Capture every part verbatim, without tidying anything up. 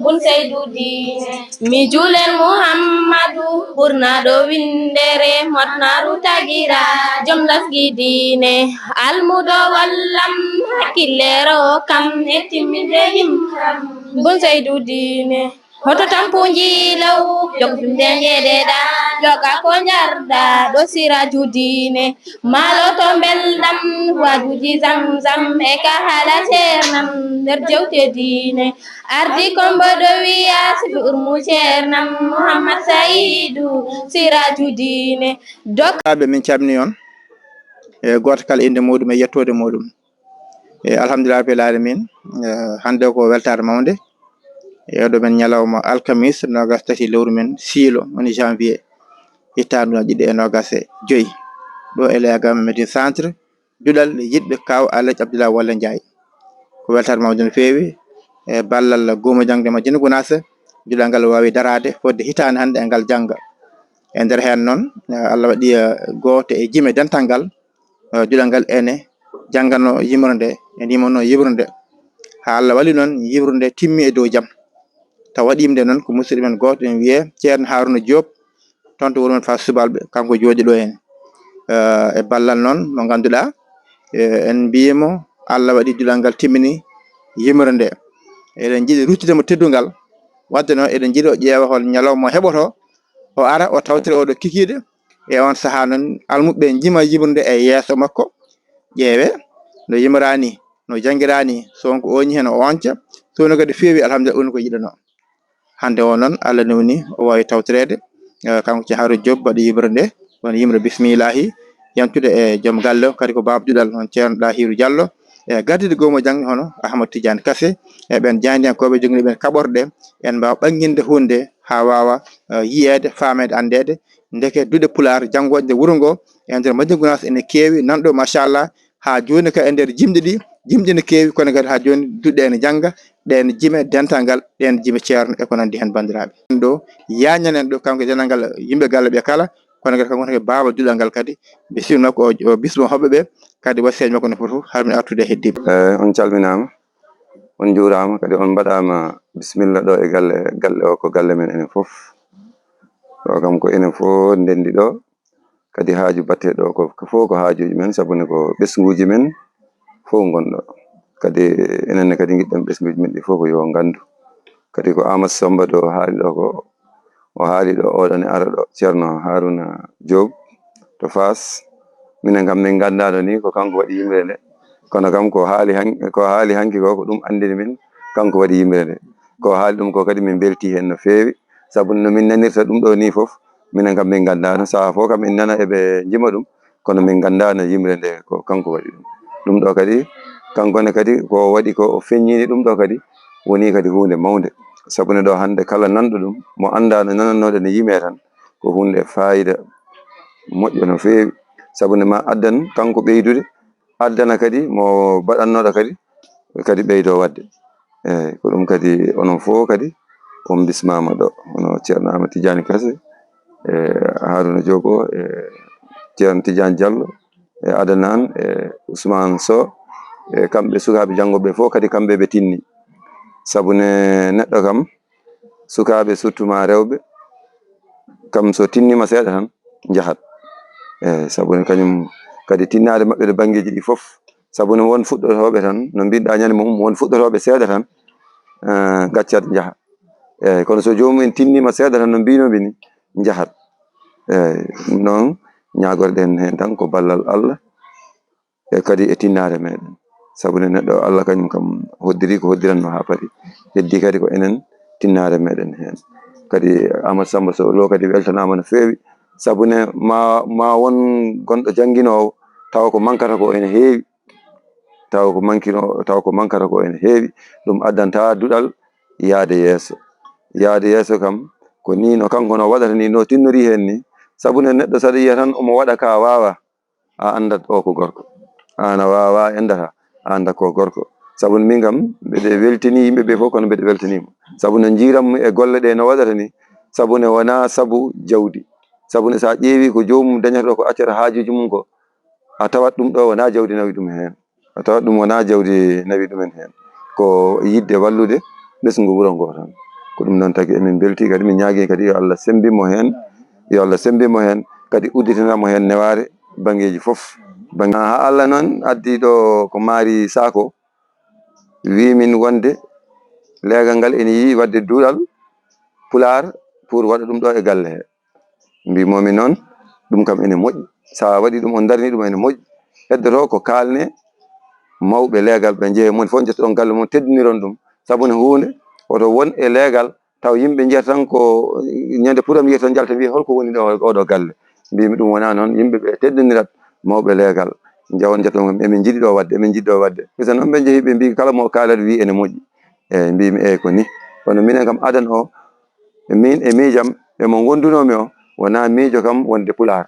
Bun Seydu diine. Mi juulen Muhammadu, ɓurnaɗo winndere, motnaru tagira, jom lasgi diine, almudo wallam, hakkillero kam, e timminde yimram. Bun Seydu diine. Hoto tampuji law, jog fimde njeɗeɗa, joga ko jarda, ɗo siraju diine. Maalo to mbeldam, waajuji zamzam e ka haala ceernam nder jewte diine. Ardi ko mboɗo wiya sibi urmu ceernam Muhammad Sayidu siraju diine. Dok. Ɓe min calmini on e gooto kala innde muɗum e yettoode muɗum. E alhamdulillah rabbil alamin. E hannde ko weltaare mawnde. E oɗo men ñalawma alkamis noogas tati lewru men siilo woni janvier. Ittaandu ɗiɗi e noogas e joyi. Ɗo e Leegaama Médine Centre. Duɗal yiɗɓe kaw Alhaji Abdoulaye Walla Ndiaye. Ko weltaare mawde no feewi e ballal goomo jaŋde Madina Gunaas. Duɗal ngal waawi daraade fodde hitaande hannde e ngal jannga. E nder heen noon, eh, Allah waɗi, eh, gooto e jime dental ngal, eh, duɗal ngal ene janngano yimre nde, ene yimanno yiɓre nde. Haa Allah wali noon yiɓre nde timmi e dow jam. Tawa waɗiima nde noon ko musidɗo men gooto ene wiyee Ceerno Haaruna Diop, toon to wuro men Fass Subalɓe, kanko jooɗi ɗo heen. Eh, e ballal noon mo ngannduɗaa, eh, en mbiyiima Allah waɗi duɗal ngal timmini yimre nde. Eɗen njiɗi ruttude mo teddungal, wadde noon eɗen njiɗi o ƴeewa hol ñalawma o heɓoto, o ara, o tawtira oɗo kikiiɗe. E on sahaa noon, almuɓɓe njima yiɓrude e yeeso makko, ƴeewe no yimrani, no janngiraa ni, so won ko ooñi heen o ooñca, so woni kadi feewi, alhamdulillah, ɗum ko yiɗanoo. Hannde o noon, Allah newni o waawi tawtoreede, eh, kanko Ceerno Haaruna Diop, mbaɗo yimre nde, woni yimre bismillahi, yantude e joom galle o, kadi ko baaba duɗal, on Ceerno Ɗahiru Diallo, e gardiiɗo goomo jaŋde hono Ahmad Tidiane Kase, e ɓeen jaayndiyankooɓe joginii ɓeen kaɓorɗe, en mbaawa ɓannginde huunde haa waawa, eh, yiyeede, faameede, anndeede. Ndeke duɗe Pulaar janngooje nder wuro ngo, e nder Madina Gunaas ene keewi, nan ɗo, machallah, haa jooni ka e nder jimɗi ɗi, jimɗi ne keewi, kono kadi haa jooni duɗe ene jannga, ɗeen jime dental ngal, ɗeen jime ceerno e ko nanndi heen, banndiraaɓe. Ɗo yaañanen ɗo kanko e denndaangal yimɓe galle ɓe kala, kono kadi kanko woni baaba duɗal ngal kadi, bisimilla makko o, o bismo hoɓɓe ɓe, kadi wasiyaji makko no foti fof, har min artude e heddiiɓe. Eh, on calminaama, on njuuraama, kadi on mbaɗaama bisimilla ɗo e galle, galle o ko galle men enen fof. Ɗo kam ko enen fof ndenndi ɗo, kadi haaju batte ɗo ko, ko fof ko haajuuji men, sabu ne ko ɓesnguuji men fof ngonɗo. Kadi enen ne kadi ngiɗɗen ɓesnguuji men ɗi fof ko yo nganndu. Kadi ko Amadou Samba ɗo haali ɗo ko, o haali ɗo oɗo ne ara ɗo, Ceerno Haaruna Diop to Faas. Minen kam min nganndaano ni ko kanko waɗi yimre nde. Kono kam ko haali han-, ko haali hanki ko, ko ɗum anndini min kanko waɗi yimre nde. Ko haali ɗum ko kadi min mbelti heen no feewi. Sabu no min nanirta ɗum ɗo ni fof, minen kam min nganndaano. Sahaa fof kam min nana eɓe njima ɗum, kono min nganndaano yimre nde ko kanko waɗi ɗum. Ɗum ɗo kadi, kanko ne kadi ko waɗi ko o feññini ɗum ɗo kadi, woni kadi huunde mawnde. Sabu ne ɗo hannde kala nanɗo ɗum, mo anndaano nanannooɗo ne yimee tan, ko huunde faayida moƴƴo no feewi. Sabu ne ma addan kanko ɓeydude, addana kadi mo baɗannooɗo kadi, kadi ɓeydoo waɗde. Eeyi, ko ɗum kadi onon fof kadi on bismaama ɗo, hono Ceerno Amadou Tidiane Kase, e Haaruna Diop o, e Ceerno Tidiane Diallo, e Adanan, e Ousmane Sow, e kamɓe sukaaɓe janngooɓe fof kadi kamɓe ɓe tinni. Sabu ne neɗɗo kam, sukaaɓe surtout ma rewɓe, kam so tinniima seeɗa tan njahat. Eeyi, sabu ne kañum kadi tinnaade maɓɓe ɗo banngeeji ɗi fof. Sabu ne won fuɗɗotooɓe tan, no mbiɗɗa ñande mum, won fuɗɗotooɓe seeɗa tan, eh, gaccat njaha. Eeyi, kono so joomum en tinniima seeɗa tan no mbinomi ni, njahat. Eeyi, ɗum noon ñaagorɗen heen tan ko ballal Allah. E kadi e tinnaare meɗen. Sabu ne neɗɗo Allah kañum kam hoddiri ko hoddiranno haa paɗi. Heddi kadi ko enen tinnaare meɗen heen. Kadi Amadou Samba Sow Lo kadi weltanaama no feewi. Sabu ne ma, ma won gonɗo jannginoowo tawa ko mankata ko ene heewi. Tawa ko mankino, tawa ko mankata ko ene heewi. Ɗum addanta duɗal yaade yeeso. Yaade yeeso kam ko ni no kanko no waɗata ni, no tinnori heen ni. Sabu ne neɗɗo saɗa yiya tan omo waɗa ka waawa. A anndat o ko gorko. Aan a waawaa enndata, a anndat ko gorko. Sabu ne min kam, mbeɗe weltini yimɓe ɓe fof, kono mbeɗe weltanii mo. Sabu ne njiiram mo e golle ɗe no waɗata ni. Sabu ne wonaa sabu jawdi. Sabu ne so a ƴeewi ko joomum dañata ɗo, ko accata haajuuji mum ko, a tawat ɗum ɗo wonaa jawdi nawi ɗum heen. A tawat ɗum wonaa jawdi nawi ɗumen heen. Ko yiɗde wallude ɓesngu wuro ngo tan. Ko ɗum noon tagi emin mbelti kadi, min ñaagi kadi yo Allah semmbin mo heen, yo Allah semmbin mo heen, kadi udditina mo heen newaare banngeeji fof. Bannge, haa Allah noon addi ɗo ko Maari Saako, wii min wonde leegal ngal ene yiɗi waɗde duɗal Pulaar pour waɗa ɗum ɗo e galle he. Mbimomi noon, ɗum kam ene moƴƴi. So a waɗi ɗum, on darni ɗum, ene moƴƴi. Heddoto ko kaalne mawɓe leegal, ɓe njehe, moni fof njettoɗon galle mum, teddiniron ɗum. Sabu ne huunde, woto won e leegal, taw yimɓe njiyata tan ko ñande premier tan njalta mbiya, "Holko woni ɗo, oɗo galle?" Mbimi ɗum wona noon, yimɓe ɓe teddinirat mawɓe leegal. Njawon njetton kam, "Emin njiɗi ɗo waɗde, emin njiɗi ɗo waɗde." Ɓe tan noon ɓe njehi, ɓe mbi, "Kala mo kaalat wi ene moƴƴi." Eeyi, mbimi, "Eeyi, ko ni." Kono minen kam adana o, min e miijam, e mo ngondunoomi o, wonaa miijo kam wonde Pulaar.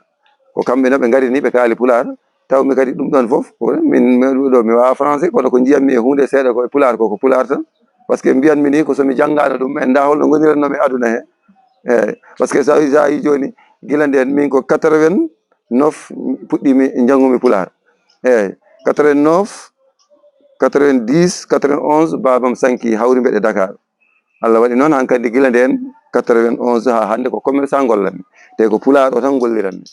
Ko kamɓe no ɓe ngari ni, ɓe kaali Pulaar, taw mi kadi ɗum ɗon fof, ko min, mi ɗo, mi waawa français, kono ko njiyatmi e huunde seeɗa ko e Pulaar, ko, ko Pulaar tan. Parce que mbiyatmi ni ko so mi janngaano ɗum, mi anndaa holno ngoniratnoomi aduna he. Eeyi, parce que so a, so a yi jooni, gila ndeen, min ko quatre-vingt-neuf puɗɗiimi, njanngumi Pulaar. Eeyi, quatre-vingt-neuf, quatre-vingt-dix, quatre-vingt-onze, baabam sanki hawri mbeɗe Dakar. Allah waɗi noon, hankadi gila ndeen quatre-vingt-onze haa hannde ko commerçant ngollanmi. Te ko Pulaar o tan ngolliranmi.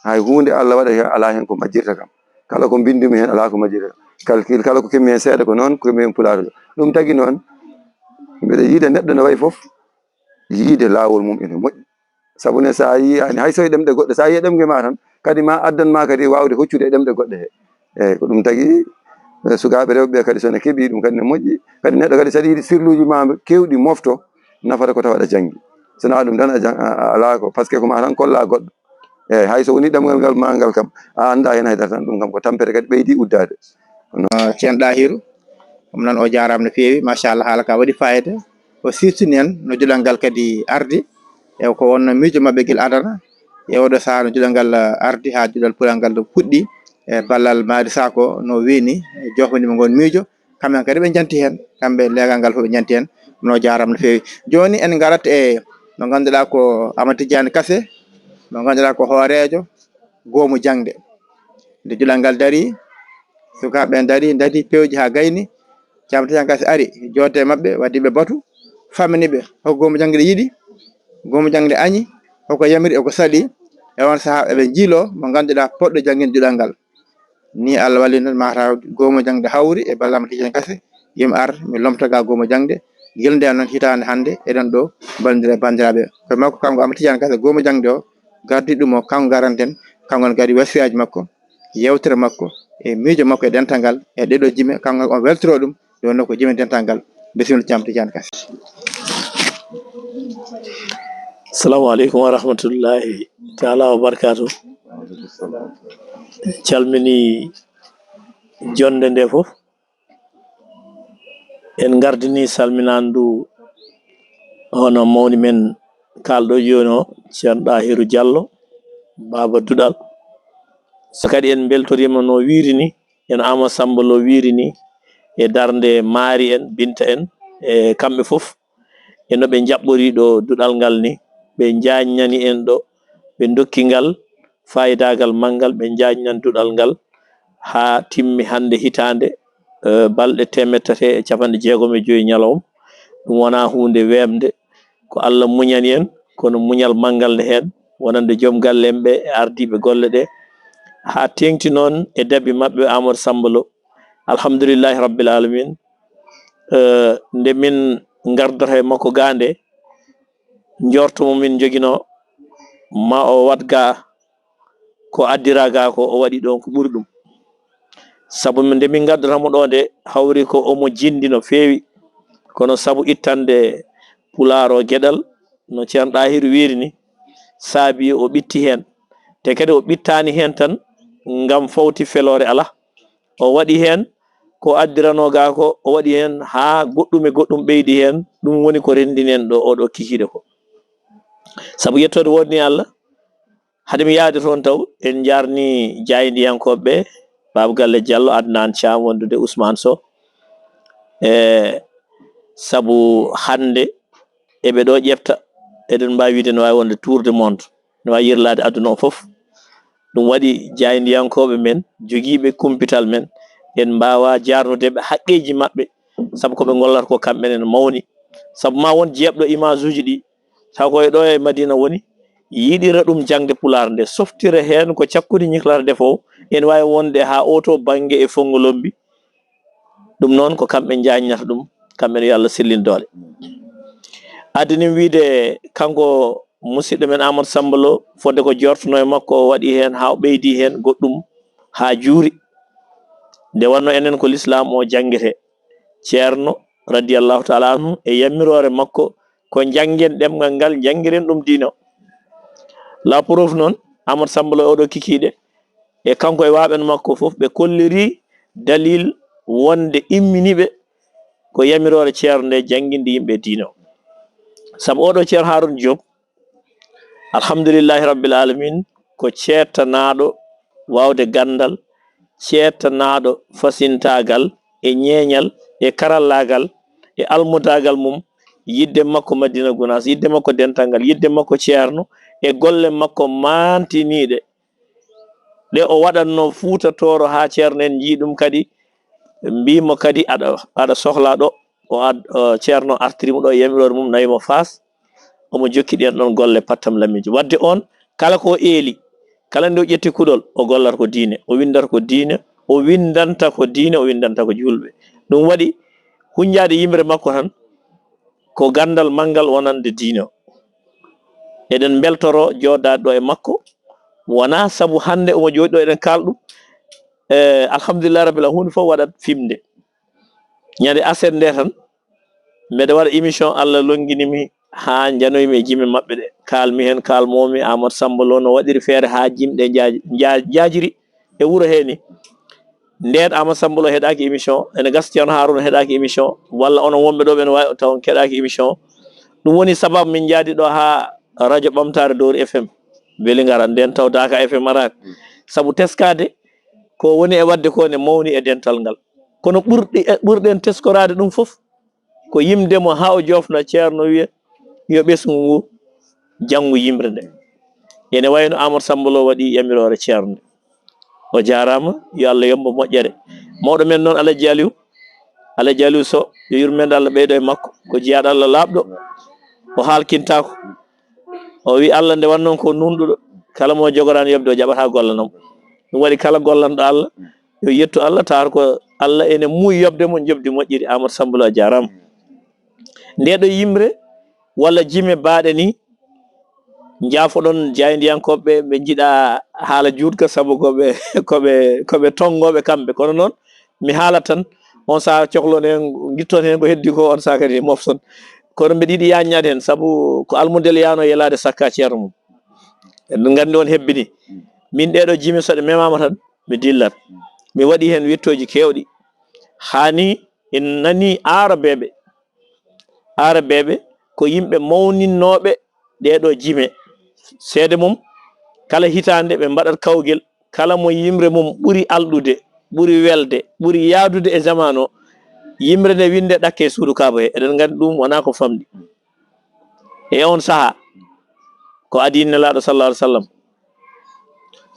Hay huunde Allah waɗa heen, alaa heen ko majjirta kam. Kala ko mbinndumi heen, alaa ko majjirta kam. Calcul, kala ko keɓmi heen seeɗa, ko noon ko keɓmi heen Pulaar. Ɗum tagi noon, mbeɗa yiida neɗɗo no wayi fof, yiide laawol mum ene moƴƴi. Sabu ne, so a yiyaani hay so e ɗemɗe goɗɗe, so a yiyii ɗemnge ma tan, kadi ma addan ma kadi waawde hoccude e ɗemɗe goɗɗe he. Eeyi, ko ɗum tagi, eh, sukaaɓe rewɓe ɓe kadi, so ne keɓii ɗum kadi ne moƴƴi. Kadi neɗɗo kadi, so aɗa yiɗi sirluuji ma keewɗi mofto, nafata ko tawa aɗa janngi. So na ɗum tan a jan-, a, a, alaa ko, parce que ko ma tan kolla goɗɗo. Eeyi, hay so woni ɗemngal ngal ma ngal kam, a anndaa heen hay dara tan, ɗum kam ko tampere kadi ɓeydi uddaade. Ceerno Ɗahiru, ɗum noon o jaaraama no feewi, machallah, haala ka waɗi fayida. O siftini en no duɗal ngal kadi ardi, e ko wonno miijo maɓɓe gila adana, e oɗo sahaa no duɗal ngal, eh, ardi, haa duɗal Pulaar ngal ɗo fuɗɗi, e ballal Maari Saako no wiini, e joofani mo ngon miijo. Kamɓe kadi ɓe njanti heen, kamɓe leegal ngal fof ɓe njanti heen, no jaaraama no feewi. Jooni en ngarat e mo ngannduɗaa ko Amadu Tijjaani Kase, mo ngannduɗaa ko hooreejo goomu jaŋde. Nde duɗal ngal darii, sukaaɓe ɓe ndarii, ndarii, pewji haa gayni. Ceerno Tijjaani Kase ari, jooɗde e maɓɓe, waddi ɓe batu, faamini ɓe hoko goomu jaŋde yiɗi, goomu jaŋde añi, hoko yamiri, hoko saɗi. E oon sahaa eɓe njiiloo mo ngannduɗaa poɗɗo jannginde duɗal ngal. Ni Allah walli noon, mataw goomu jaŋde hawri e ballal Amadu Tijjaani Kase, yo mi ar, mi lomta ga goomu jaŋde. Gila ndeen noon hitaande hannde, eɗen ɗo mballondira e banndiraaɓe. Ko makko kanko Amadu Tijjaani Kase, goomu jaŋde o, gardi ɗum o, kanko garanten, kanko ne kadi wasiyaaji makko, yewtere makko, e miijo makko e dental ngal, e ɗeɗo jime, kanko o weltoro ɗum, ɗo noon ko jime dental ngal. Bisimilla, Ceerno Tijjaani Kase. Assalamu aleykum wa rahmatullahi taala wa barakaatu. Calmini jonde nde fof. En ngardini salminaandu hono mawni men kaalɗo jooni o, Ceerno Ɗahiru Jallo, Baaba Duɗal. So kadi en mbeltoriima no wiiri ni, en Amadou Samba Lo wiiri ni, e darnde Maari en, Binta en, e kamɓe fof, e no ɓe njaɓɓori ɗo duɗal ngal ni, ɓe njaajnani en ɗo, ɓe ndokki ngal faayidaagal manngal, ɓe njaajnan duɗal ngal haa timmi hannde hitaande, eh, balɗe teemedde tati e capanɗe jeegom e joyi ñalawma. Ɗum wonaa huunde weeɓnde, ko Allah muñani en, kono muñal manngal ne heen, wonande joom galle en ɓe e ardiiɓe golle ɗe, haa teeŋti noon e daɓɓi maɓɓe Amadou Samba Lo. Alhamdulillahi Rabbil Alamin. Eh, nde min ngardata e makko ga nde, njorto mo min njoginoo, ma o waɗ ga ko addira ga ko, o waɗi ɗon ko ɓuri ɗum. Sabu min, nde min ngaddata mo ɗo nde, hawri ko omo jindi no feewi, kono sabu ittande Pulaar o geɗal, no Ceerno Ɗahiru wiiri ni, saabi o ɓitti heen. Te kadi o ɓittaani heen tan ngam fawti feloore alaa. O waɗi heen ko addiranoo ga ko, o waɗi heen haa goɗɗum e goɗɗum ɓeydi heen. Ɗum woni ko renndini en ɗo oɗo kikiiɗe ko. Sabu yettoode woodni Allah, hade mi yahde toon taw, en njaarni jaayndiyankooɓe ɓe, Baaba Galle Jallo, Adnaan Caam, wondude Ousmane Sow. E sabu hannde eɓe ɗo ƴefta, eɗen mbaawi wiide no waawi wonde tour du monde, no waawi yirlaade aduna o fof. Ɗum waɗi jaayndiyankooɓe men, jogiiɓe kumpital men, en mbaawa jaarnude ɓe haqqeeji maɓɓe, sabu ko ɓe ngollata ko kamɓe ne no mawni. Sabu ma won jeeɓɗo image uji ɗi, taw ko e ɗo e Madina woni, yiɗira ɗum jaŋde Pulaar nde, softira heen ko cakkudi ñiklata defoowo, ene waawi wonde haa oo to bannge e Fonngo Lommbi. Ɗum noon ko kamɓe njaññata ɗum, kamɓe ne yo Allah sellin doole. Addi nim wiide kanko musidɗo men Amadou Samba Lo, fodde ko jortuno e makko, o waɗi heen haa o ɓeydi heen goɗɗum haa juuri. Nde wonno enen ko lislaam o janngete. Ceerno radiyallahu taala anhu e yammiroore makko ko njanngen ɗemngal ngal, njanngiren ɗum diina. La preuve noon, Amadou Samba Lo e oɗo kikiiɗe, e kanko e waaɓe makko fof, ɓe kolliri dalil wonde immini ɓe ko yamiroore Ceerno nde, jannginde yimɓe diina o. Sabu oɗo Ceerno Harouna Diop, alhamdulillahi rabbil alamin, ko ceettanaaɗo waawde ganndal, ceettanaaɗo fasintaagal e ñeeñal e karallaagal e almudaagal mum, yiɗde makko Madina Gunaas, yiɗde makko dental ngal, yiɗde makko Ceerno e golle makko maantiniiɗe ɗe o waɗatno Fuuta Tooro haa Ceerno en njii ɗum kadi, mbii mo kadi aɗa, aɗa sohlaa ɗo, o ad-, o Ceerno artiri mo ɗo e yamiroore mum, nawi mo Faas, omo jokki ɗeen ɗoon golle pattam lammiiji. Waɗde oon, kala ko eeli, kala nde o ƴetti kuɗol, o gollata ko diine, o winndata ko diine, o winndanta ko diine, o winndanta ko juulɓe. Ɗum waɗi hunnjaade yimre makko tan, ko ganndal manngal wonande diine o. Eɗen mbeltoroo jooɗdaade ɗo e makko, wonaa sabu hannde omo jooɗi ɗo eɗen kaala ɗum. E, alhamdulillahi rabbil alamin, huunde fof waɗat fimde. Ñande aset nde tan, mbeɗa waɗa émission, Allah lonngini mi haa njanoymi e jime maɓɓe ɗe. Kaalmi heen, kaalmoomi, Amadou Samba Lo no waɗiri feere haa jimɗe njaaji-, njaa-, njaajiri e wuro hee ni. Ndeen Amadou Samba Lo heɗaaki émission, ene gasa Ceerno Harouna heɗaaki émission, walla onon wonɓe ɗo ɓe no waawi taw on keɗaaki émission. Ɗum woni sababu min njaadi ɗo haa radio Ɓamtaare Dowri F M. Weli ngara, ndeen taw Daaka F M araani. Sabu teskaade ko woni e waɗde ko ne mawni e dental ngal. Kono ɓurɗi, ɓurɗen teskoraade ɗum fof, ko yimde mo haa o joofna Ceerno wiya, yo ɓesngu ngu janngu yimre nde. Ene wayno Amadou Samba Lo waɗi yamiroore Ceerno nde. O jaaraama, yo Allah yoɓ mo moƴƴere. Mawɗo men noon, Alhaji Aliou, Alhaji Aliou Sow, yo yurmeende Allah ɓeydo e makko, ko jiyaaɗo Allah laaɓɗo, o haalkintaako. O wi Allah nde wannoo ko nuunɗuɗo, kala mo jogoraani yoɓde o jaɓataa golle mum. Ɗum waɗi kala gollanɗo Allah, yo yettu Allah, taar ko Allah ene muuyi yoɓde mo njoɓdi moƴƴiri. Amadou Samba Lo, a jaaraama. Nde ɗo yimre walla jime baaɗe ni, njaafoɗon jaayndiyankooɓe, ɓe njiɗa haala juutka sabu ko ɓe, ko ɓe, ko ɓe tonngooɓe kamɓe. Kono noon, mi haala tan, on saha cohlon heen, ngitton heen ko heddi ko, on saha kadi mofton. Kono mbeɗa yiɗi yaññaade heen, sabu ko almudel yaano yelaade sakka ceerno mum. Eɗen nganndi on hebbini. Min ɗeɗo jime so ɗe memaama tan, mi dillat. Mi waɗi heen wittooji keewɗi. Haa ni en nani aarabeeɓe. Aarabeeɓe ko yimɓe mawninnooɓe ɗeɗo jime. Seede mum, kala hitaande ɓe mbaɗat kawgel, kala mo yimre mum ɓuri alɗude, ɓuri welde, ɓuri yaadude e zaman o, yimre nde winnde ɗakke e suudu Kaaba he. Eɗen nganndi ɗum wonaa ko famɗi. E on saha, ko adii Nelaaɗo sallallahu alaihi wasallam.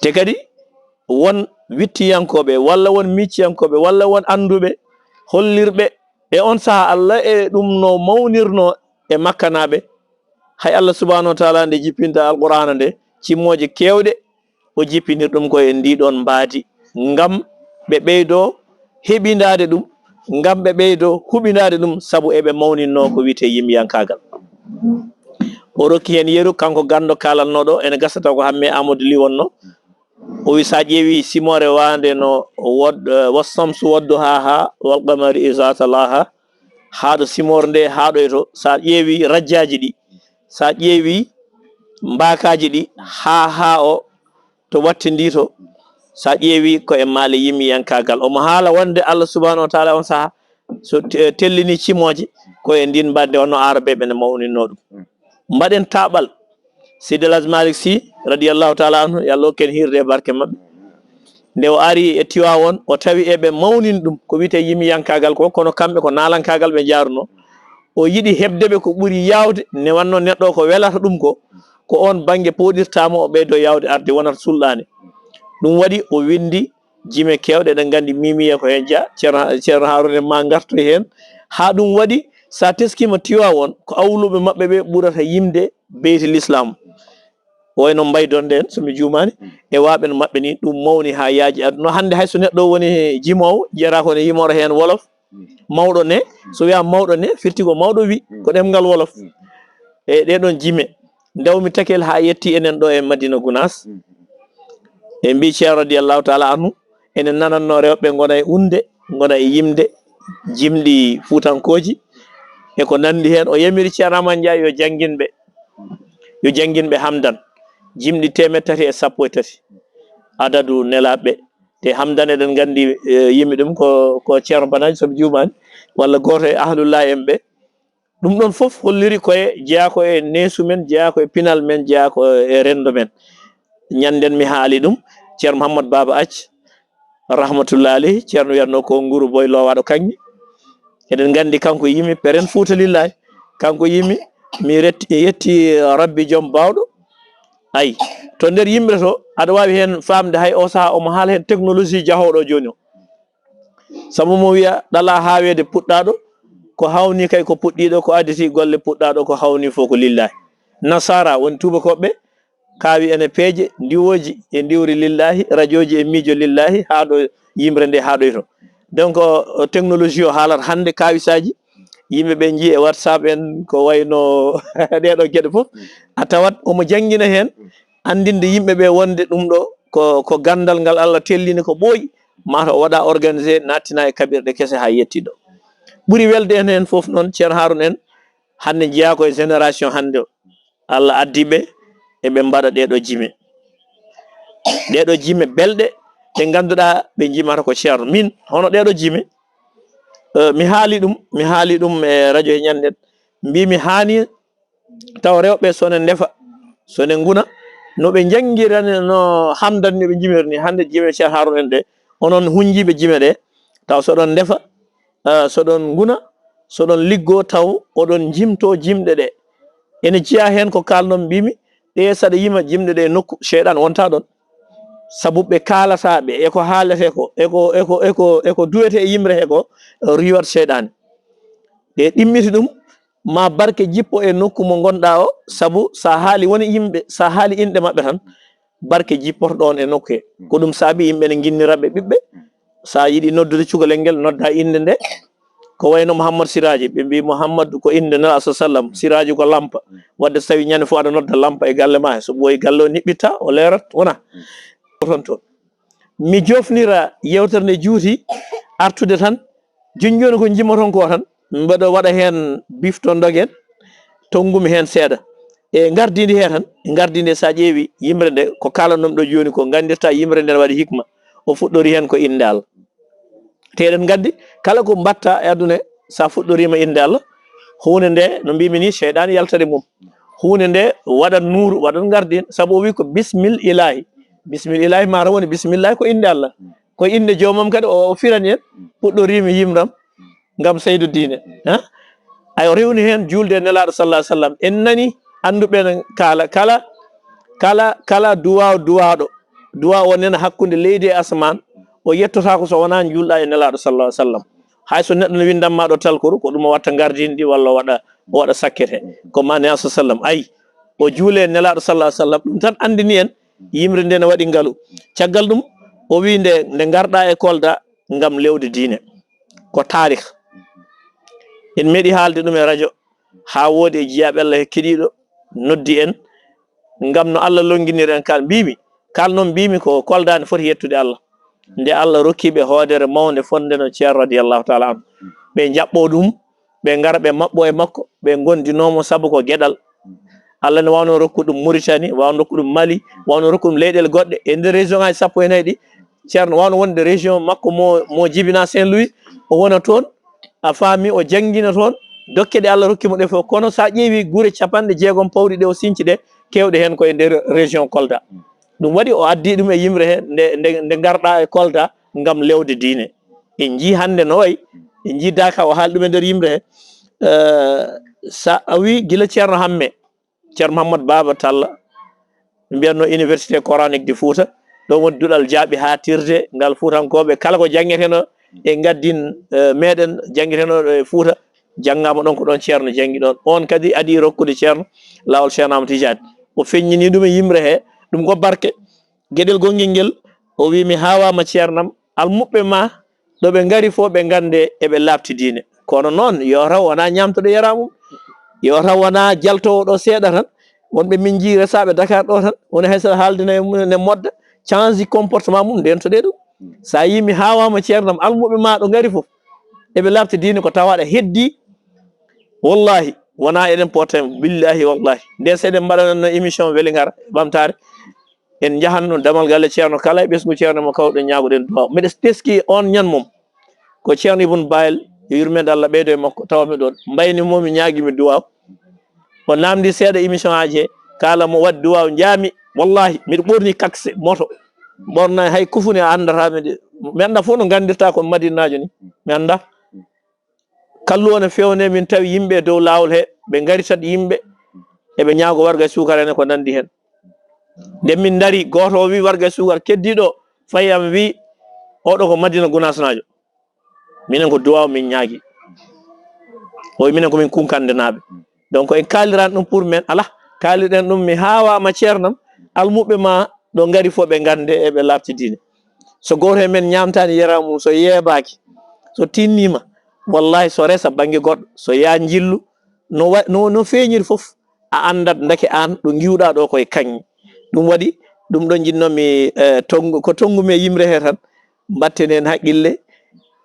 Te kadi won wittiyankooɓe, walla won micciyankooɓe, walla won annduɓe, hollirɓe e on saha Allah e ɗum no mawnirno e Makkanaaɓe. Hay Allah subhanahu wa taala nde jippinta Alqur'aana nde, cimooje keewɗe o jippinir ɗum ko e ndi ɗon mbaadi, ngam ɓe ɓeydo heɓindaade ɗum, ngam ɓe ɓeydo huɓindaade ɗum, sabu eɓe mawninno ko wiyetee yimyankaagal. O rokki heen yeru, kanko ganndo kaalatnooɗo, ene gasa taw ko Hamme Amadou Ly wonno. O wi, so a ƴeewi simoore waande no wod-, eh, wassamsu wadduhaha wal qamari iza talaha, haa ɗo simoore nde haaɗoyto, so a ƴeewi rajjaaji ɗi, so a ƴeewi mbaakaaji ɗi, haa, haa o to wattindi to, so a ƴeewi ko e maale yimmiyankaagal. Omo haala wonde Allah subhanahu wa taala on saha so te-, tellini cimooje, ko e ndin mbadde wonno aarabeeɓe ne mawninno ɗum. Mbaɗen taaɓal. Seydi El Hadji Malick Sy, radiyallahu taala anhu, yo Allah hokku en hiirde e barke maɓɓe. Nde o ari e Tiwaawoon, o tawi eɓe mawnin ɗum, ko wiyetee yimmiyankaagal ko, kono kamɓe ko naalankaagal ɓe njaarunoo. O yiɗi heɓde ɓe ko ɓuri yaawde, nde wannoo neɗɗo ko welata ɗum ko, ko oon bannge pooɗirtaa mo, o ɓeydoo yaawde arde, wonata sulɗaane. Ɗum waɗi o winndi jime keewɗe, eɗen nganndi Miimiya ko heen jeyaa, Ceerno, Ceerno Haaruna en ma ngartoy heen. Haa ɗum waɗi So a teskiima Tiwaawoon, ko awluɓe maɓɓe ɓe ɓurata yimde beyti lislaam. Wayno Mbaye Donde en, so mi juumaani, e waaɓe no maɓɓe ni, ɗum mawni haa yaaji aduna. Hannde hay so neɗɗo woni jimoowo, jiyata ko ne yimora heen wolof, mawɗo ne, so wiyaa mawɗo ne, firti ko mawɗo wi, ko ɗemngal wolof. E ɗee ɗoon jime, ndewmi takel haa yetti enen ɗo e Madina Gunaas. E mbii Ceerno radiyallahu taala anhu, enen nanatno rewɓe ngona e unde, ngona e yimde, jimɗi fuutankooji, e ko nanndi heen. O yamiri Ceerno Amadu Njaay yo janngin ɓe, yo janngin ɓe Hamdan, jimɗi teemeɗɗe tati e sappo e tati, adadu nelaaɓe. Te Hamdan eɗen nganndi, eh, yimɓe ɗum ko, ko Ceerno Banaaji, so mi juumaani, walla gooto e ahlullahi en ɓe. Ɗum ɗoon fof holliri ko e, jeyaa ko e neesu men, jeyaa ko e pinal men, jeyaa ko e renndo men. Ñannden mi haali ɗum, Ceerno Mouhammad Baba Acc, rahmatullahi alayhi, Ceerno wiyatnoo ko Nguru Boy Lowaaɗo Kaŋŋe. Eɗen nganndi kanko yimi peren Fuuta lillahi. Kanko yimi, mi retti, yetti Rabbi Joom Baawɗo. Ay, to nder yimre to, aɗa waawi heen faamde hay o sahaa omo haala heen technologie jahooɗo jooni o. Sabu mo wiya ɗala haaweede puɗɗaaɗo, ko hawni kay ko puɗɗiiɗo, ko additi golle puɗɗaaɗo, ko hawni fof ko lillahi. Nasaara woni tuubakooɓe, kaawi ene peeje, ndiwooji e ndiwri lillahi, rajooji e miijo lillahi, haa ɗo yimre nde haaɗoyto. Donc, o, o technologie o haalata hannde kaawisaaji, yimɓe ɓe njii e WhatsApp en, ko wayno ɗee ɗoo geɗe fof, a tawat omo janngina heen, anndinde yimɓe ɓe wonde ɗum ɗo ko, ko ganndal ngal Allah tellini ko ɓooyi, mataw o waɗa organisé, nattina e kaɓirɗe kese haa yetti ɗo. Ɓuri welde en heen fof noon, Ceerno Haaruna en, hannde njiyaa ko e génération hannde o. Allah addi ɓe, eɓe mbaɗa ɗee ɗoo jime. Ɗee ɗoo jime belɗe, ɗe ngannduɗaa ɓe njimata ko Ceerno. Min, hono ɗee ɗoo jime, eh, mi haali ɗum, mi haali ɗum e radio e ñande, mbii mi haani taw rewɓe so ne ndefa, so ne nguna, no ɓe njanngirani no Hamdan ni ɓe njimiri ni, hannde jime Ceerno Haaruna en ɗe, onon hunjiiɓe jime ɗe, taw so ɗon ndefa, ah, so ɗon nguna, so ɗon liggo, taw oɗon njimto jimɗe ɗe. Ene jeyaa heen ko kaalnomi, mbiimi, ɗe saɗa yima jimɗe ɗe e nokku, seyɗaan wonta ɗon. Sabu ɓe kaalata ɓe, e ko haalete ko, e ko, e ko, e ko, e ko duwete e yimre he ko, riiwat seyɗaane. Ɗe ɗimmiti ɗum, ma barke jippo e nokku mo ngonɗaa o, sabu sa haali woni yimɓe, sa haali inɗe maɓɓe tan, barke jippoto ɗon e nokku he. Ko ɗum saabi yimɓe ne nginnira ɓe ɓiɓɓe. Sa yiɗi noddude cukalel ngel, nodda innde nde. Ko wayno Mouhammad Siraji, ɓe mbi Mouhammad ko innde Nela sa sallam, Siraji ko lampa. Wadde so tawi ñande fof aɗa nodda lampa e galle ma he, so ɓooyi galle o niɓɓitta, o leerat, wona. Toon toon. Mi jofnira yewtere nde juuti, artude tan, jooni jooni ko jimoton ko tan, mbeɗo waɗa heen bifto ndogen, tonngumi heen seeɗa. E ngardiindi he tan, ngardiindi sa ƴeewi yimre nde, ko kaalanɗon ɗo jooni ko, nganndirta yimre nde ne waɗi hikma, o fuɗɗori heen ko innde Allah. Te eɗen nganndi, kala ko mbaɗta e aduna he, sa fuɗɗoriima innde Allah, huunde nde, no mbimi ni, seyɗaani yaltat e mum. Huunde nde waɗat nuuru, waɗat ngardiin, sabu o wi ko bismil ilahi. Bismil ilahi mata woni bismillahi ko innde Allah. Ko innde joomam kadi o, o firani en, fuɗɗoriimi yimram ngam seydu diine. Ha? Ay, o rewni heen juulde e Nelaaɗo sallallahu alaihi wasallam. En nani annduɓe ne kaala, kala, kala, kala duwaaw duwaaɗo, duwaaw o nena hakkunde leydi e asamaan, o yettotaako so wonaa njuulɗa e Nelaaɗo sallallahu alaihi wasallam. Hay so neɗɗo ne windan ma ɗo talkuru, ko ɗum o watta ngardiin ɗi walla o waɗa, o waɗa sakkete. Ko ma Nelaaɗo sallam. Ay, o juule e Nelaaɗo sallallahu alaihi wasallam. Ɗum tan anndini en yimre nde ne waɗi ngalu. Caggal ɗum, o wi nde, nde ngarɗa e Kolda ngam lewde diine. Ko taarikh. En meɗi haalde ɗum e radio, haa woodi e jiyaaɓe Allah he keɗiiɗo noddi en, ngam no Allah lonnginiri en kal. Mbimi, kal noon mbimi ko Kolda ne foti yettude Allah. Nde Allah rokki ɓe hoodere mawnde fonde no Ceerno radiyallahu taala anhu. Ɓe njaɓɓo ɗum, ɓe ngara ɓe maɓɓo e makko, ɓe ngondinoomo sabu ko geɗal. Allah ne wawno rokkude ɗum Mauritanie, wawno rokkude ɗum Mali, wawno rokkude ɗum leyɗeele goɗɗe. E nder région ngaji sappo e nayi ɗi, Ceerno wawno wonde région makko mo, mo jibina Saint-Louis, o wona toon, a faami, o janngina toon, dokke ɗe Allah rokki mo ɗe fof. Kono sa ƴeewi gure capanɗe jeegom pawɗi ɗe o sinci ɗe, keewɗe heen ko e nder région Kolda. Ɗum waɗi o addi ɗum e yimre he, nde, nde, nde ngarɗa e Kolda ngam lewde diine. En njii hannde no wayi, en njii Daaka o haali ɗum e nder yimre he. Eh, sa a wi gila Ceerno Hamme, Ceerno Mouhammad Baba Talla, ɓe mbiyatno Université Coranique de Fouta, ɗo woni duɗal jaaɓi haa tirde ngal Fuutankooɓe, kala ko janngeteno e ngaddin, eh, meɗen janngeteno ɗo e Fouta, janngaama ɗon ko ɗon ceerno janngi ɗon. On kadi adii rokkude ceerno laawol Ceerno Amadou Tidiane. O feññini ɗum e yimre he, ɗum ko barke. Geɗel gonngel ngel, o wi mi haawaama ceernam, almuɓɓe ma ɗo ɓe ngari fof ɓe ngannde eɓe laaɓti diine. Kono noon, yo taw wonaa ñaamtuɗo yaraa mum, yo taw wonaa jaltoowo ɗo seeɗa tan. Wonɓe min njii resaaɓe Dakar ɗo tan, woni hay so haalde ne, ne modda, change comportement mum, ndentoɗee ɗum. So a yii mi haawaama ceernam, almuɓɓe ma ɗo ngari fof, eɓe laaɓti diine ko tawa aɗa heddii. Wallahi, wonaa eɗen poota, billahi, wallahi. Nde so eɗen mbaɗananno émission weli ngara, ɓamtaare, en njahanno damal galle ceerno kala e ɓesngu ceerno mo kawɗen ñaagoɗen duwaaw. Miɗa teski on ñan mum. Ko ceerno Ibn Bayel, yo yurmeende Allah ɓeydo e makko, tawa mi ɗon. Mbayni mo mi ñaagi mi duwaaw. O namdi seeɗa émission aji he, kala mo waɗi duwaaw njaami. Wallahi, miɗo ɓorni kakse, moto. Ɓorna hay kufune a anndataa mi de. Mi annda fof no nganndirta kon Madinaajo ni. Mi annda. Kalluwo ne fewne, min tawi yimɓe e dow laawol he, ɓe ngari tan yimɓe, eɓe ñaago warga e suukar ene ko nanndi heen. Nde min ndari, gooto o wi warga e suukar, keddiiɗo fayi am wi, oɗo ko Madina Gunaasnaajo. Minen ko duwaaw min ñaagi. O wi minen ko min Kunkandenaaɓe. Donc en kaaliran ɗum pour men, alaa, kaalirɗen ɗum mi haawaama ceernam, almuɓɓe ma ɗo ngari fof ɓe ngannde eɓe laaɓti diine. So gooto e men ñaamtaani yaraa mum, so yeebaaki, so tinniima, wallahi so resa bannge goɗɗo, so yaa njillu, no wa-, no, no feeñiri fof, a anndat ndeke aan ɗo ngiwɗaa ɗo koye kaŋŋe. Ɗum waɗi, ɗum ɗo njinnoomi, eh, tonngu, ko tonngu mi e yimre he tan, mbatten heen haqqille,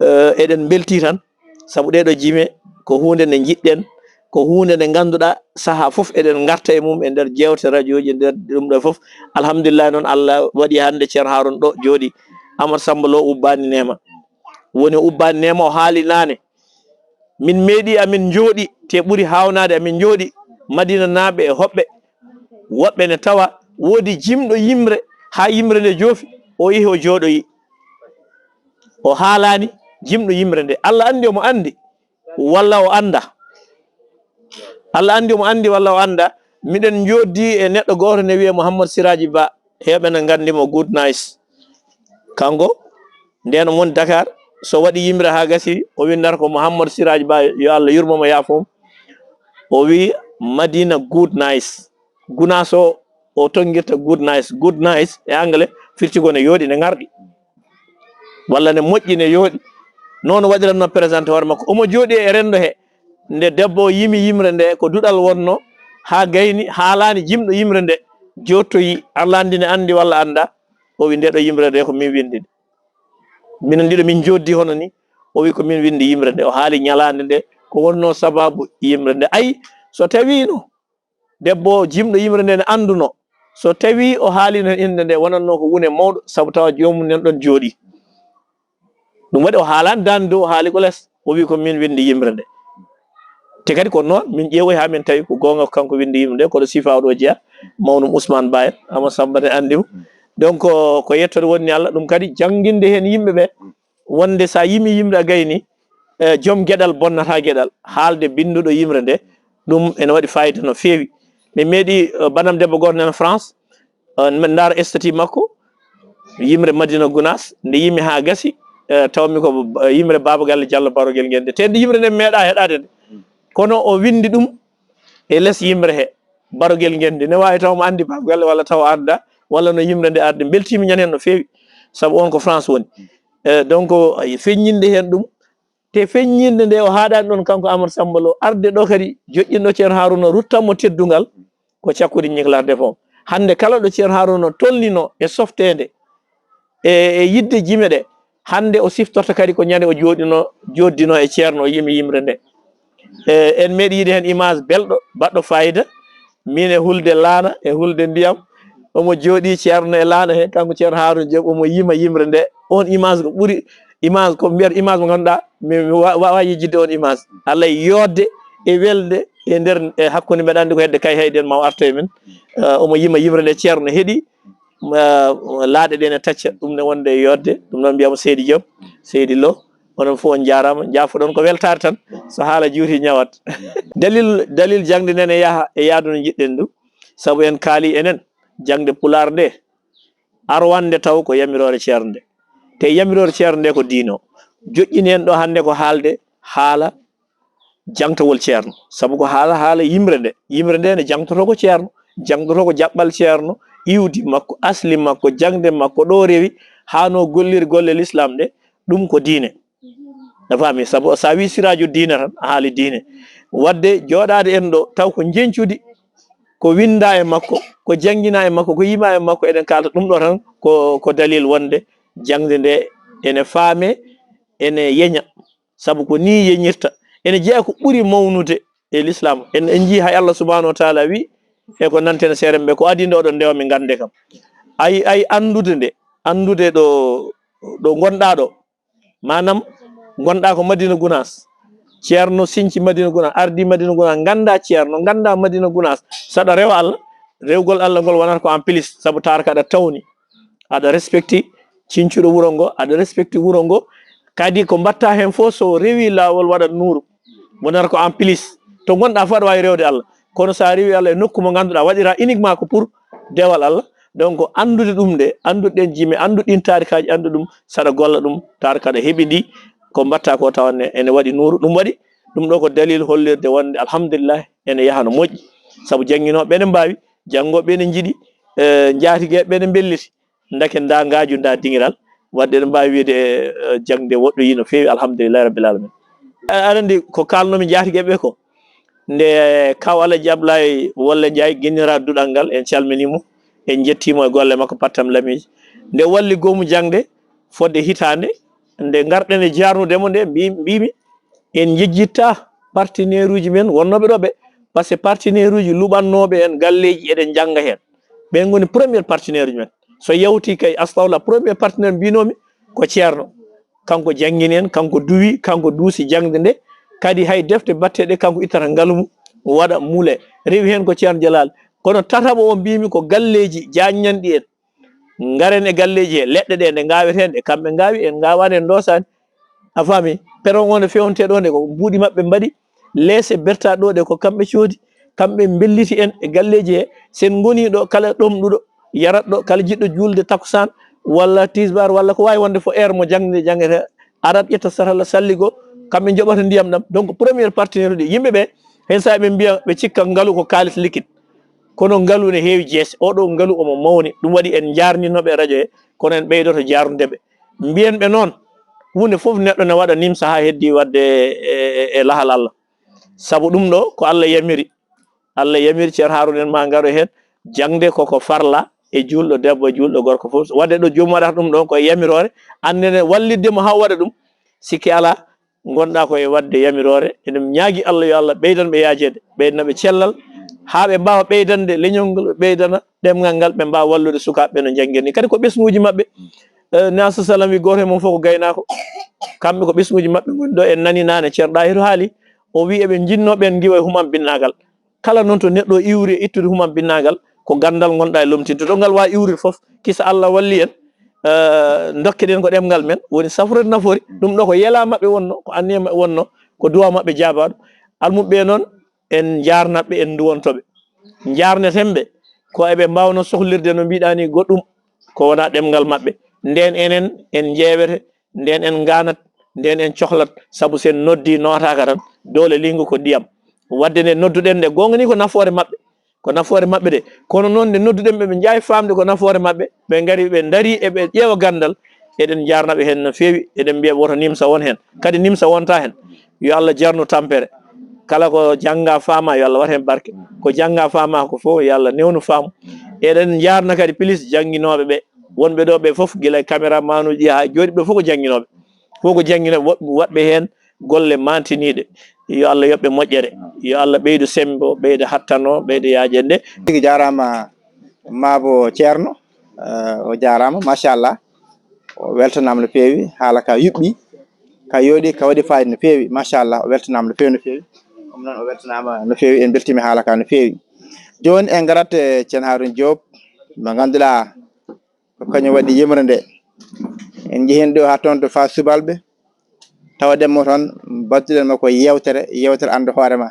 eh, eɗen mbeltii tan, sabu ɗee ɗoo jime ko huunde nde njiɗɗen, ko huunde nde ngannduɗaa sahaa fof eɗen ngarta e mum e nder jeewte rajooji, e nder ɗum ɗo fof. Alhamdulillahi noon, Allah waɗi hannde Ceerno Haaruna ɗo jooɗi, Amar Samba Lo ubbaani neema. Woni o ubbaani neema, o haali naane. Min meeɗi amin njooɗi, te ɓuri haawnaade amin njooɗi, Madinanaaɓe e hoɓɓe, woɓɓe ne tawa woodi jimɗo yimre, haa yimre nde joofi, o yehi o jooɗoyi. O haalaani jimɗo yimre nde. Allah anndi omo anndi, walla o annda. Allah anndi omo anndi, walla o annda. Miɗen njooɗdi e neɗɗo gooto ne wiyee Mouhammad Siraji Ba, heewɓe ne nganndi mo, Good Nice. Kanko, ndeen o woni Dakar, so waɗi yimre haa gasi, o winndata ko Mouhammad Siraji Ba, yo Allah yurmo mo, yaafo mo. O wi Madina Good Nice. Gunaas o, o tonngirta Good Nice. Good Nice e anglais firti ko ne yooɗi, ne ŋarɗi. Walla ne moƴƴi, ne yooɗi. Noon o waɗiranno présenté hoore makko. Omo jooɗi e renndo he. Nde debbo o yimi yimre nde, ko duɗal wonno, haa gayni, haalaani jimɗo yimre nde, jooɗtoyi, Allah anndi ne anndi walla annda, o wi nde ɗo yimre nde ko min winndi nde. Minen ɗiɗo min njooɗdi hono ni, o wi ko min winndi yimre nde. O haali ñalaande nde, ko wonno sababu yimre nde. Ay, so tawiino debbo o jimɗo yimre nde ne annduno, so tawi o haalino innde nde, wonanno ko wune mawɗo, sabu tawa joomum nen ɗon jooɗi. Ɗum waɗi o haalaani daande dow, o haali ko les, o wi ko min winndi yimre nde. Te kadi ko noon, min ƴeewoyi haa min tawi ko goonga ko kanko winndi yimre nde, kono sifa o ɗo jeya, mawnum Ousmane Ba en, Ama Samba ne anndi mo. Donc, ko, ko yettude woni Allah, ɗum kadi jannginde heen yimɓe ɓe, wonde so a yimi yimre a gayni, eh, joom geɗal bonnata geɗal. Haalde binnduɗo yimre nde, ɗum ene waɗi fayida no feewi. Min meeɗi, eh, banam debbo gooto nana France, eh, min ndaara statut makko, yimre Madina Gunaas, nde yimi haa gasi, eh, tawmi ko, eh, yimre Baaba Galle Jallo Barogel Ngenndi. Te nde yimre nde meeɗa heɗaade nde. Kono o winndi ɗum e les yimre he, Barogel Ngenndi. Ne waawi taw mo anndi Baaba Galle walla taw annda, walla no yimre nde arde. Mbeltiimi ñande heen no feewi, sabu on ko France woni. Eh, donc, ay, feññinde heen ɗum. Te feññinde nde o haaɗaani ɗoon kanko Amadou Samba Lo, arde ɗo kadi joƴƴinɗo Ceerno Haaruna, ruttanmo teddungal, ko cakkude ñiklade fof. Hannde kala ɗo Ceerno Haaruna tolnino e softeende, e, e yiɗde jime ɗe, hannde o siftorta kadi ko ñande o jooɗino, jooɗdino e Ceerno, o yimi yimre nde. E, en meeɗi yiide heen image belɗo, baɗɗo fayida, min e hulde laana, e hulde ndiyam, omo jooɗi Ceerno e laana he, kanko Ceerno Haaruna Joop, omo yima yimre nde. On image ko ɓuri, image ko mbiyata image mo ngannduɗaa, mi, mi wa-, waawaa yejjitde on image. Alaa e yooɗde e welde e nder, e hakkunde, mbeɗa anndi ko hedde kay hayɗen ma o arta e men. Eh, omo yima yimre nde, Ceerno heɗi, eh, laaɗe ɗe ne tacca, ɗum ne wonde e yooɗde, ɗum noon mbiyamo Seydi Joop, Seydi Lo, onon fof on njaaraama, njaafoɗon ko weltaare tan, so haala juuti ñawat. Dalil, dalil jaŋde nden e yaha e yaadu no njiɗɗen ɗum, sabu en kaali enen, jaŋde Pulaar nde, arwande taw ko yamiroore Ceerno nde. Te yamiroore Ceerno nde ko diino. Joƴƴini en ɗo hannde ko haalde haala jangtowol ceerno. Sabu ko haala, haala yimre nde. Yimre nde ne jangtoto ko ceerno, jangtoto ko jaɓɓal ceerno, iwdi makko, asli makko, jangde makko, ɗo rewi, haa no golliri golle l'islam ɗe, ɗum ko diine. A faami? Sabu so a wi siraaju diine tan, a haali diine. Wadde jooɗaade en ɗo, taw ko njeñcudi, ko winnda e makko, ko janngina e makko, ko yima e makko, eɗen kaalta ɗum ɗo tan, ko, ko dalil wonde jangde nde ene faame, ene yeña. Sabu ko ni yeñirta. Ene jeya ko ɓuri mawnude e l'islam. En, en njii hay Allah subhanahu wa taala wi, e ko nanten seere ɓe, ko adii nde oɗon ndewa mi ngannde kam. Ay, ay anndude nde, anndude ɗo, ɗo ngonɗaa ɗo. Maanaam, ngonɗaa ko Madina Gunaas. Ceerno sinci Madina Gunaas, ardi Madina Gunaas, ngannda ceerno, ngannda Madina Gunaas. Saɗa rewa Allah, rewgol Allah ngol wonata ko en plus, sabu taar kaɗa tawni. Aɗa respecti cincuɗo wuro ngo, aɗa respecti wuro ngo. Kadi ko mbatta hen fof so rewi laawol waɗat nuuru. Wonata ko en plus. To ngonɗaa fof aɗa waawi rewde Allah. Kono so a rewi Allah e nokku mo ngannduɗaa waɗira uniquement ko pour dewal Allah. Donc anndude ɗum nde, anndude ɗen jime, anndude ɗin taarikaaji, anndude ɗum, saɗa golla ɗum, taar kaɗa heɓi ndi, ko mbatta ko tawa ne, ene waɗi nuuru. Ɗum waɗi, ɗum ɗo ko dalil hollirde wonde alhamdulillah, ene yaha no moƴƴi. Sabu jannginooɓe ene mbaawi, janngooɓe ene njiɗi, eh, njaatigeeɓe ene mbelliti. Ndake nda ngaaju, nda diŋiral. Wadde eɗen mbaawi wiyde, eh, jaŋde woɗɗoyi no feewi, alhamdulillahi rabbil alamin. A-, aɗa anndi ko kaalnomi njaatigi e ɓe ko, nde Kaw Alaji Ablaye Wolle Njaay, ginniraaɗo duɗal ngal, en calminii mo, en njettii mo e golle makko pattam lamiiji. Nde walli goomu jaŋde fodde hitaande, nde ngarɗen e jaarnude mo nde, mbi-, mbiimi, en njejjittaa partenaire uji men wonnooɓe ɗo ɓe, par ce que partenaire uji luɓannooɓe en galleeji, eɗen njannga heen. Ɓen ngoni premier partenaire uji men. So yawti kay, astawla, premier partenaire mbinoomi ko Ceerno. Kanko janngini en, kanko duwi, kanko duusi jaŋde nde. Kadi hay defte batteɗe kanko ittata ngalu mum, waɗa mule. Rewi heen ko Ceerno Jalaal. Kono tataɓo o mbiimi ko galleeji jaaññanɗi en. Ngaren e galleeji he, leɗɗe ɗe nde ngaaweten ɗe, kamɓe ngaawi, en ngaawaani, en ndoosaani. A faami? Peron o nde fewnte ɗo nde ko mbuuɗi maɓɓe mbaɗi. Leese berta ɗo ɗe ko kamɓe coodi. Kamɓe mbelliti en e galleeji he. Sen ngoni ɗo, kala ɗomɗuɗo yarat ɗo, kala jiɗɗo juulde takkusaan walla tisbaar walla ko waawi wonde fof, heure mo jaŋde jaŋete, arat ƴetta satalla salligo, kamɓe njoɓata ndiyam ɗam. Donc première partenaire uji, yimɓe ɓe, hen saaji ɓe mbiya, ɓe cikka ngalu ko kaalis liquide. Kono ngalu ne heewi jeese. Oɗo ngalu omo mawni. Ɗum waɗi en njaarnino ɓe radio he, kono en ɓeydoto jaarnude ɓe. Mbiyen ɓe noon, huunde fof neɗɗo ne waɗa nimsa haa heddi waɗde e, e, e lahal Allah. Sabu ɗum ɗo ko Allah yamiri. Allah yamiri Ceerno Haaruna en ma ngaro heen. Jaŋde koko farla e juulɗo debbo, e juulɗo gorko fof. Waɗde ɗo joomum waɗata ɗum ɗon ko e yamiroore. Anndene wallitde mo haa o waɗa ɗum. Sikke alaa, ngonɗaa ko e waɗde yamiroore. Eɗen ñaagi Allah yo Allah ɓeydan ɓe yaajeede, ɓeydana ɓe cellal, haa ɓe mbaawa ɓeydande leñol ngol, ɓe ɓeydana ɗemngal ngal, ɓe mbaawa wallude sukaaɓe ɓe no njanngirni. Kadi ko ɓesnguuji maɓɓe. Eh, Nabi sallam wi gooto e mum fof ko gaynaako. Kamɓe ko ɓesnguuji maɓɓe ngoni ɗo. En nani naane Ceerno Ɗaahiru haali, o wi eɓe njinnoo ɓeen ngiwa e humam binnaagal. Kala noon to neɗɗo iwri e ittude humam binnaagal, ko ganndal ngonɗaa e lomtinde. To ngal waawi iwrude fof, kisa Allah walli en, eh, ndokke ɗen ko ɗemngal men, woni safrude nafoore. Ɗum ɗo ko yela maɓɓe wonno, ko anniya maɓɓe wonno, ko duwa maɓɓe jaabaaɗo. Almuɓɓe noon, en njaarnat ɓe, en nduwonto ɓe. Njaarneten ɓe, ko eɓe mbaawno sohlirde no mbiɗaa ni goɗɗum, ko wonaa ɗemngal maɓɓe. Ndeen enen, en njeewete, ndeen en ngaanat, ndeen en cohlat, sabu sen noddi nootaaka tan, doole liingu ko ndiyam. Waɗde nde nodduɗen nde, goonga ni ko nafoore maɓɓe, ko nafoore maɓɓe de. Kono noon nde nodduɗen ɓe, ɓe njaawi faamde ko nafoore maɓɓe, ɓe ngari, ɓe ndarii e ɓe ƴeewa ganndal, eɗen njaarna ɓe heen no feewi, eɗen mbiya woto nimsa won heen. Kadi nimsa wonta heen. Yo Allah jarnu tampere. Kala ko jannga faama, yo Allah wat heen barke. Ko jannga faama ko fof, yo Allah newnu faamu. Eɗen njaarna kadi pilis jannginooɓe ɓe, wonɓe ɗo ɓe fof, gila e caméraman uji haa jooɗiiɓe fof ko jannginooɓe. Fof ko jannginooɓe, woɗ-, waɗɓe heen golle maantiniiɗe. Yo Allah yoɓ ɓe moƴƴere. Yo Allah ɓeydu semmbe, ɓeyda hattano, ɓeyda yaajende. Tigi jaaraama, Maabo Ceerno, eh, o jaaraama, machallah. O weltanaama no feewi, haala ka yuɓɓi, ka yooɗi, ka waɗi faayiida no feewi, machallah. O weltanaama no feewi, no feewi. Ɗum noon o weltanaama no feewi, en mbeltiima haala ka no feewi. Jooni en ngarat e Ceerno Haaruna Joob, mo ngannduɗaa ko kañum waɗi yimre nde. En njehii ɗo haa toon to Faas Subalɓe, tawaɗen mo toon, mbaɗtuɗen mo ko yeewtere, yeewtere anndu hoore ma.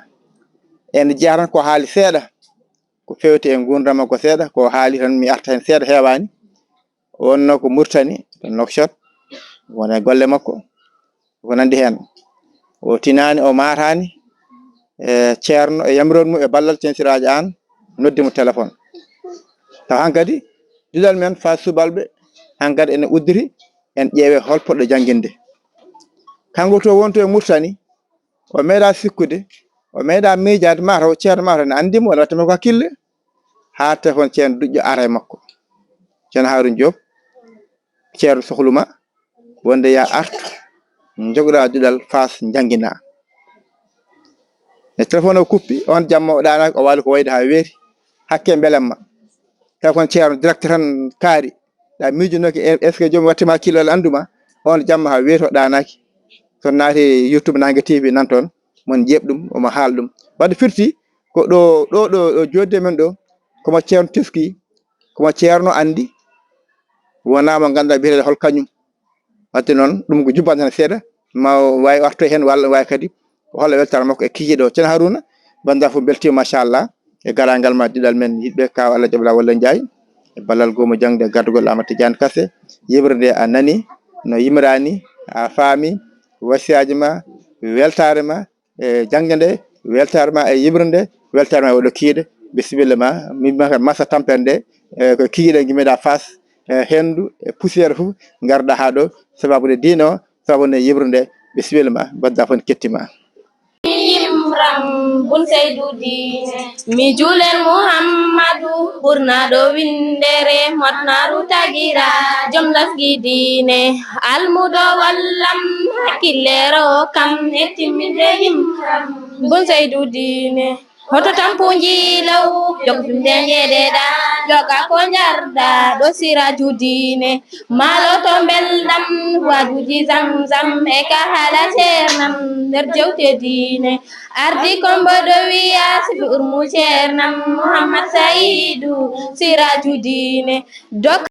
En njiyat tan ko haali seeɗa, ko feewti e nguurndam makko seeɗa, ko haali tan mi arta heen seeɗa, heewaani. O wonnoo ko Murtani, to Nouakchott, woni e golle makko, ko nanndi heen. O tinaani, o maataani, e ceerno e yamiroon mum e ballal Ceerno Siraaji Aan, noddi mo téléphone. Taw hankadi duɗal men Faas Subalɓe hankadi ene uddiri, en ƴeewe hol poɗɗo jannginde. Kanko to wonto e Murtani, o meeɗa sikkude, o meeɗa miijaade, mataw ceerno mataw ne anndi mo, ene watta mo ko hakkille, haa téléphone Ceerno Duƴƴo ara e makko. Ceerno Haaruna Joob, ceerno sohluma, wonde ya artu, jogoɗa duɗal Faas janngina. Ne téléphone o kuppi, on jamma o ɗaanaaki, o waali ko wayde haa weeti, hakke mbelamma. Téléphone ceerno direct tan kaari, ɗa miijunoke, est-ce que joom wattima hakkille walla annduma? On jamma haa weeti o ɗaanaaki. So naati YouTube Naange T V nan toon, mon njeeɓ ɗum, omo haal ɗum. Wadde firti ko ɗo, ɗo, ɗo, ɗo jodde men ɗo, komo ceerno teski, komo ceerno anndi, wonaa mo ngannduɗaa biyeteeɗo hol kañum. Wadde noon, ɗum ko jubbande tan seeɗa, ma o waawi artoy heen walla waawi kadi o holla weltaare makko e kikiiɗe o. Ceerno Haaruna, banndiraaɓe fof mbeltiima machallah e garaangal ma, duɗal men yiɗɓe Kaaw Alla Jaɓla Walla Njaay, e ballal goomu jaŋde e gardagol Amadu Tijaan Kase. Yeɓre nde a nani no yimraani, a faami wasiyaaji ma, weltaare ma, e jaŋde nde, weltaare ma e yeɓre nde, weltaare ma e oɗo kiiɗe. Bisimilla ma, min ma kadi masa tampere nde, e ko kiiɗe ngimmeɗa Faas, e henndu, e poussière fof, ngarɗa haa ɗo, sababu nde diine o, sababu nde yeɓre nde. Bisimilla ma, banndiraaɓe fof kettima. Yimram bun Seydu diine, mi juulen Muhammadu, ɓurnaaɗo winndere, motnaaru tagira, joom lasgi diine, almudo wallam, hakkillero kam, e timminde Yimram bun Seydu diine. Hoto tampuji law, jog fimde njeɗeɗa, joga ko njarda, ɗo siraju diine. Maaloto mbeldam, waajuji Zamzam, e ka haala ceernam, nder jewte diine. Ardi ko mboɗo wiya, sifi urmu ceernam, Muhammad Sayidu, siraju diine. Dok